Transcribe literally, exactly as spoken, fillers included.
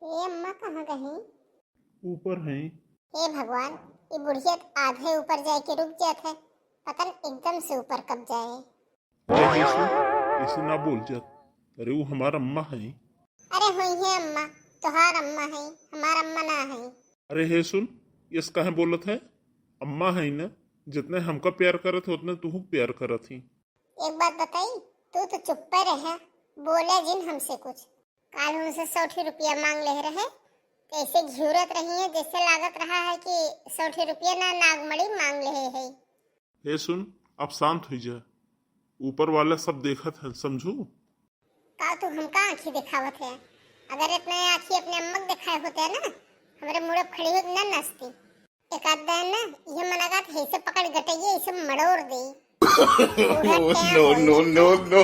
ए अम्मा कहाँ गई? ऊपर हैं। हे भगवान, ये बुढ़िया त आधे ऊपर जाए के रुक जात है, पता न एकदम से ऊपर कब जाए। अरे हे सुन, ऐसे ना बोल जा। अरे वो हमार अम्मा है। अरे होई है अम्मा, तोहार अम्मा है, हमार अम्मा ना है। अरे हे सुन, यस काहे बोलत है? अम्मा है ना, जितने हमका प्यार करत है उतने तुहू प्यार करत ही। एक बात बताई, तू तो चुप्पे रहे, बोले जिन हमसे कुछ। काल हमसे सौ ठी रुपया मांग ले रहे, तो ऐसे घिउरत रही है जैसे लागत रहा है कि सौ ठी रुपया ना नागमणि मांग ले है। हे सुन, अब शांत हो जा, ऊपर वाला सब देखत है, समझू? का तू हमका आँखी दिखावत है? अगर इतना आँखी अपने अम्मा के दिखाए होते ना, हमरे मुड़े खड़ी होत न नचती। एक आध दिन ना, ये मना का ऐसे पकड़ गटइए, ऐसे मड़ोड़ दे। No, no, no, no।